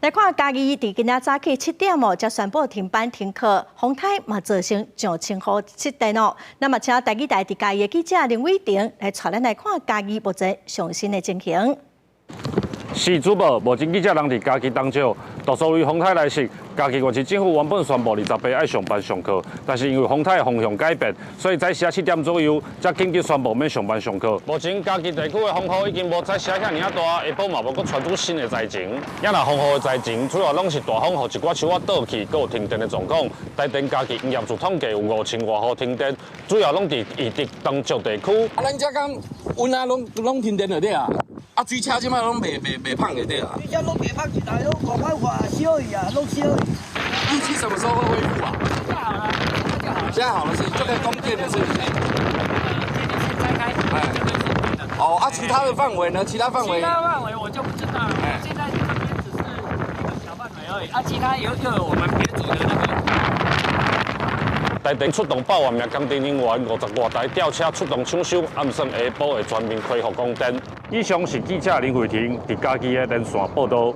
來看嘉義佇今仔早起7點哦，才宣布停班停課，風颱嘛造成上千戶失電哦。那麼請台語台佇嘉義的記者林偉婷來帶咱來看嘉義目前上新的情形。是主播，目前記者人佇嘉義東石，杜蘇芮風颱來襲，嘉義縣市政府原本宣布28愛上班上課，但是因為風颱的方向改變，所以早時7點左右才緊急宣布免上班上課。目前嘉義地區的風雨已經無早時遐爾仔大，下晡嘛無閣傳出新的災情。也若風雨的災情，主要攏是大風予一寡樹仔倒去，閣有停電的狀況。台電嘉義營業處統計有5000外戶停電，主要攏佇義德東石地區。啊，咱遮敢阮啊攏攏停電了對啊？啊，水車這擺攏袂袂袂芳的對啊？水車攏袂芳，一台攏五百外燒去啊，攏燒去。預計什麼時候會恢復啊？現在好了，現在好了。現在好了是就可以供電了，是不是？哎。哦啊，其他的範圍呢？其他範圍？其他範圍我就不知道了。現在這邊只是一個小範圍而已，啊，其他有又有我們別組的那個。台電出動百外名工程人員，50外台吊車出動搶修，暗算下晡會全面恢復供電。以上是記者林慧婷佇嘉義的連線報導。